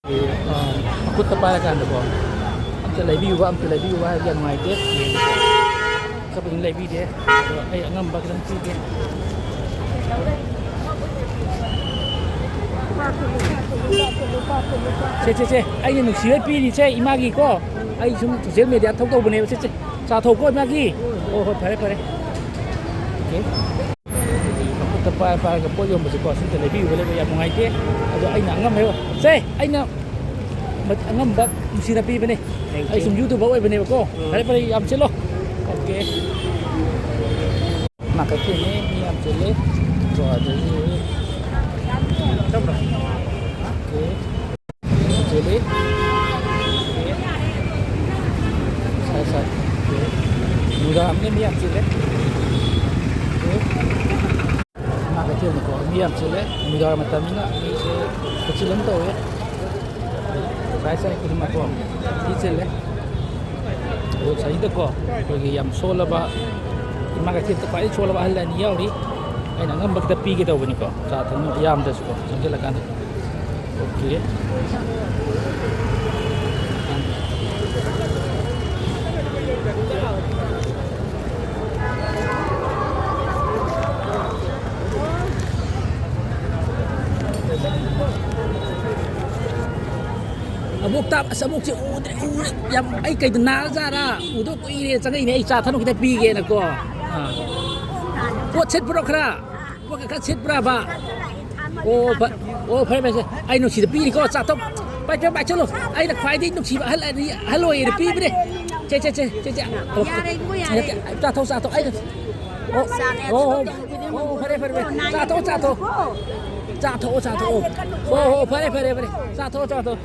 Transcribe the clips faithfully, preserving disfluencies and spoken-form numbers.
ꯑ, ꯃꯈꯨꯠꯇ ꯄꯥꯏꯔꯀꯥꯟꯗꯀꯣ, "ꯑꯝꯇ ꯂꯩꯕꯤꯌꯨꯕ, ꯑꯝꯇ ꯂꯩꯕꯤꯌꯨꯕ" ꯍꯥꯏꯕꯗꯤ ꯌꯥꯝ ꯅꯨꯡꯉꯥꯏꯇꯦ꯫ ꯆꯠꯄꯗꯨꯅ ꯂꯩꯕꯤꯗꯦ꯫ ꯑꯗꯣ ꯑꯩ ꯑꯉꯝꯕ ꯈꯤꯇꯪ ꯄꯤꯒꯦ꯫ ꯁꯦ, ꯁꯦ, ꯁꯦ, ꯑꯩꯅ ꯅꯨꯡꯁꯤꯕ ꯄꯤꯔꯤꯁꯦ ꯏꯃꯥꯒꯤꯀꯣ꯫ ꯑꯩ ꯁꯨꯝ social media ꯊꯣꯛ ꯇꯧꯕꯅꯦꯕ꯫ ꯁꯦ, ꯁꯦ, ꯆꯥ ꯊꯧꯀꯣ ꯏꯃꯥꯒꯤ꯫ ꯍꯣꯏ, ꯍꯣꯏ, ꯐꯔꯦ, ꯐꯔꯦ꯫ ꯑꯣꯀꯦ꯫ ꯃꯈꯨꯠꯇ ꯄꯥꯏꯔ ꯄꯥꯏꯔꯒ ꯄꯣꯠ ꯌꯣꯟꯕꯁꯦꯀꯣ, ꯁꯤꯗ ꯂꯩꯕꯤꯌꯨꯕ ꯂꯩꯕ ꯌꯥꯝ ꯅꯨꯡꯉꯥꯏꯇꯦ꯫ ꯑꯗꯣ ꯑꯩꯅ ꯑꯉꯝꯕ ꯍꯦꯛ, ꯁꯦ, ꯑꯩꯅ ꯑꯉꯝꯕ ꯅꯨꯡꯁꯤꯅ ꯄꯤꯕꯅꯦ꯫ Thank you. ꯑꯩ ꯁꯨꯝ YouTuber ꯑꯣꯏꯕꯅꯦꯕꯀꯣ꯫ ꯎꯝ꯫ ꯐꯔꯦ, ꯐꯔꯦ, ꯌꯥꯝ ꯁꯤꯠꯂꯣ꯫ ꯑꯣꯀꯦ꯫ ꯃꯥ ꯀꯩꯊꯦꯜꯅꯦ, ꯃꯤ ꯌꯥꯝ ꯆꯤꯜꯂꯦ꯫ ꯀꯣ, ꯑꯗꯒꯤ, ꯑꯣꯀꯦ꯫ ꯆꯤꯜꯂꯤ꯫ ꯁꯥꯏ, ꯁꯥꯏ꯫ ꯑꯣꯀꯦ꯫ ꯅꯨꯡꯗꯥꯡ ꯃꯤ ꯌꯥꯝ ꯆꯤꯜꯂꯦ꯫ ꯑꯣꯀꯦ꯫ ꯏꯃꯥ ꯀꯩꯊꯦꯜꯅꯤꯀꯣ, ꯃꯤ ꯌꯥꯝ ꯆꯤꯜꯂꯦ꯫ ꯅꯨꯃꯤꯗꯥꯡ ꯃꯇꯝꯅꯤꯅ ꯃꯤꯁꯦ ꯈꯨꯆꯤꯜ ꯑꯃ ꯇꯧꯋꯦ꯫ ꯁꯥꯏ ꯁꯥꯏ ꯈꯨꯗꯤꯡꯃꯛꯀꯣ ꯃꯤ ꯆꯤꯜꯂꯦ꯫ ꯑꯗꯣ ꯁꯤꯗꯀꯣ ꯑꯩꯈꯣꯏꯒꯤ ꯌꯥꯝ ꯁꯣꯜꯂꯕ, ꯏꯃꯥ ꯀꯩꯊꯦꯜꯗ ꯈ꯭ꯋꯥꯏꯗꯒꯤ ꯁꯣꯜꯂꯕ ꯑꯍꯜ ꯑꯅꯤ ꯌꯥꯎꯔꯤ꯫ ꯑꯩꯅ ꯑꯉꯝꯕ ꯈꯤꯇ ꯄꯤꯒꯦ ꯇꯧꯕꯅꯤꯀꯣ, ꯆꯥ ꯊꯛꯅꯕ ꯌꯥꯝꯗ꯭ꯔꯁꯨꯀꯣ, ꯆꯪꯁꯤꯜꯂꯀꯥꯟꯗ꯫ ꯑꯣꯀꯦ꯫ ꯑꯕꯣꯛ ꯇꯥ-, ꯑꯁ, ꯑꯕꯣꯛꯁꯦ ꯎꯗ꯭ꯔꯦ, ꯎꯔꯦ꯫ ꯌꯥꯝ, ꯑꯩ ꯀꯩꯗ ꯅꯥꯔꯖꯥꯔꯥ? ꯎꯗ ꯀꯨꯏꯔꯦ, ꯆꯪꯉꯛꯏꯅꯦ꯫ ꯑꯩ ꯆꯥ ꯊꯛꯅꯕ ꯈꯤꯇ ꯄꯤꯒꯦꯅꯀꯣ꯫ ꯑꯥ꯫ ꯄꯣꯠ ꯁꯤꯠꯄ꯭ꯔꯣ ꯈꯔ? ꯄꯣꯠ ꯈꯔ ꯁꯤꯠꯄ꯭ꯔꯥꯕ? ꯑꯣ, ꯐ-, ꯑꯣ, ꯐꯔꯦ, ꯐꯔꯦ, ꯁꯦ꯫ ꯑꯩ ꯅꯨꯡꯁꯤꯗ ꯄꯤꯔꯤꯀꯣ, ꯆꯥꯊꯣꯛ-, ꯄꯥꯏ-, ꯄꯥꯏ-, ꯄꯥꯏꯁꯜꯂꯨ꯫ ꯑꯩꯅ ꯈ꯭ꯋꯥꯏꯗꯒꯤ ꯅꯨꯡꯁꯤꯕ ꯑꯍꯜ ꯑꯅꯤ, ꯑꯍꯜ ꯑꯣꯏꯌꯦꯅ ꯄꯤꯕꯅꯦ꯫ ꯁꯦ, ꯁꯦ, ꯁꯦ, ꯁꯦ, ꯁꯦ꯫ ꯑꯣ, ꯌꯥꯔꯦ, ꯏꯕꯨꯡꯉꯣ, ꯌꯥꯔꯦ꯫ ꯅꯠꯇꯦ, ꯆꯥꯊꯣꯛ, ꯆꯥꯊꯣꯛ꯫ ꯑꯩ, ꯑꯣ, ꯆꯥꯅꯦ, ꯑꯣ, ꯑꯣ, ꯆꯥꯅꯦ꯫ ꯑꯣ, ꯐꯔꯦ, ꯐꯔꯦ, ꯐꯔꯦ꯫ ꯆꯥꯊꯣꯛ, ꯆꯥꯊꯣꯛ꯫ ꯆꯥꯊꯣꯛꯑꯣ, ꯆꯥꯊꯣꯛꯑꯣ꯫ ꯍꯣ, ꯍꯣ, ꯐꯔꯦ, ꯐꯔꯦ, ꯐꯔꯦ꯫ ꯆꯥꯊꯣꯛꯑꯣ, ꯆꯥꯊꯣꯛꯑꯣ꯫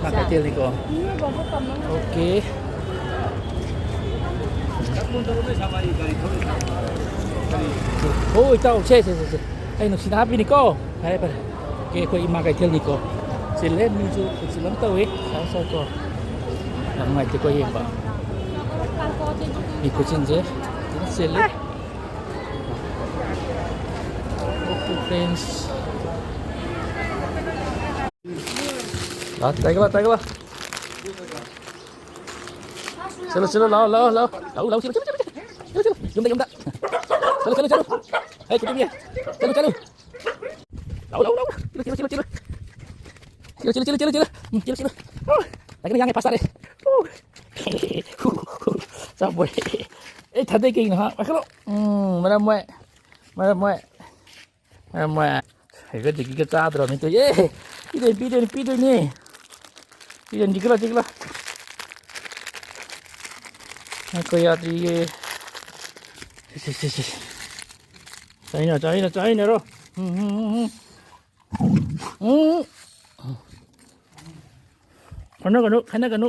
ꯃꯥ ꯀꯩꯊꯦꯜꯅꯤꯀꯣ꯫ ꯑꯣꯀꯦ꯫ ꯍꯣ, ꯏꯇꯥꯎ, ꯁꯦ, ꯁꯦ, ꯁꯦ, ꯁꯦ꯫ ꯑꯩ ꯅꯨꯡꯁꯤꯅ ꯍꯥꯞꯄꯤꯅꯤꯀꯣ꯫ ꯐꯔꯦ, ꯐꯔꯦ꯫ ꯑꯣꯀꯦ, ꯑꯩꯈꯣꯏ ꯏꯃꯥ ꯀꯩꯊꯦꯜꯅꯤꯀꯣ꯫ ꯆꯤꯜꯂꯦ, ꯃꯤꯁꯨ ꯈꯨꯆꯤꯜ ꯑꯃ ꯇꯧꯏ꯫ ꯁꯥꯏ, ꯁꯥꯏꯀꯣ꯫ ꯌꯥꯝ ꯅꯨꯡꯉꯥꯏꯇꯦꯀꯣ ꯌꯦꯡꯕ꯫ ꯃꯤ ꯈꯨꯆꯤꯟꯁꯦ ꯐꯖꯅ ꯆꯤꯜꯂꯤ꯫ Okay, friends꯫ ꯂꯥꯛꯑꯣ, ꯇꯥꯏꯒ ꯂꯥꯛꯑꯣ, ꯇꯥꯏꯒ ꯂꯥꯛꯑꯣ꯫ ꯆꯠꯂꯣ, ꯆꯠꯂꯣ, ꯂꯥꯛꯑꯣ, ꯂꯥꯛꯑꯣ, ꯂꯥꯛꯑꯣ꯫ ꯂꯥꯛꯑꯣ, ꯂꯥꯛꯑꯣ, ꯆꯠꯂꯣ, ꯆꯠꯂꯣ, ꯆꯠꯂꯣ꯫ ꯆꯠꯂꯣ, ꯆꯠꯂꯣ, ꯌꯨꯝꯗ, ꯌꯨꯝꯗ꯫ ꯆꯠꯂꯣ, ꯆꯠꯂꯣ, ꯆꯠꯂꯣ꯫ ꯍꯦ, ꯀꯨꯇꯨꯝꯕꯤ꯫ ꯆꯠꯂꯣ, ꯆꯠꯂꯣ꯫ ꯂꯥꯛꯑꯣ, ꯂꯥꯛꯑꯣ, ꯂꯥꯛꯑꯣ꯫ ꯆꯠꯂꯣ, ꯆꯠꯂꯣ, ꯆꯠꯂꯣ, ꯆꯠꯂꯣ꯫ ꯆꯠꯂꯣ, ꯆꯠꯂꯣ, ꯆꯠꯂꯣ, ꯆꯠꯂꯣ꯫ ꯎꯝ, ꯆꯠꯂꯣ, ꯆꯠꯂꯣ꯫ ꯑꯣ, ꯂꯥꯛꯑꯣ, ꯌꯥꯡꯉꯦ, ꯄꯥꯁ ꯇꯥꯔꯦ꯫ ꯑꯣ꯫ ꯆꯥꯄꯣꯏ꯫ ꯑꯩ ꯊꯥꯗꯩ ꯀꯩꯅꯣ, ꯍꯥ? ꯄꯥꯏꯈꯠꯂꯣ꯫ ꯎꯝ, ꯃꯔꯝ ꯃꯣꯏ꯫ ꯃꯔꯝ ꯃꯣꯏ꯫ ꯃꯔꯝ ꯃꯣꯏ꯫ ꯍꯩꯒ ꯗꯤꯒꯤꯒ ꯆꯥꯗ꯭ꯔꯕꯅꯤ ꯇꯧꯏ꯫ ꯑꯦ, ꯄꯤꯗꯣꯏꯅꯤ, ꯄꯤꯗꯣꯏꯅꯤ, ꯄꯤꯗꯣꯏꯅꯤ꯫ ꯄꯤꯗꯣꯏꯅꯤ, ꯗꯤꯒꯤꯂꯣ, ꯗꯤꯒꯤꯂꯣ꯫ ꯉꯥꯏꯈꯣ, ꯌꯥꯗ꯭ꯔꯤꯌꯦ꯫ ꯁꯤ, ꯁꯤ, ꯁꯤ, ꯁꯤ꯫ ꯆꯥꯏꯅ, ꯆꯥꯏꯅ, ꯆꯥꯏꯅꯔꯣ꯫ ꯎꯝ, ꯎꯝ, ꯎꯝ, ꯎꯝ꯫ ꯎꯝ꯫ ꯈꯟꯅꯒꯅꯨ, ꯈꯟꯅꯒꯅꯨ꯫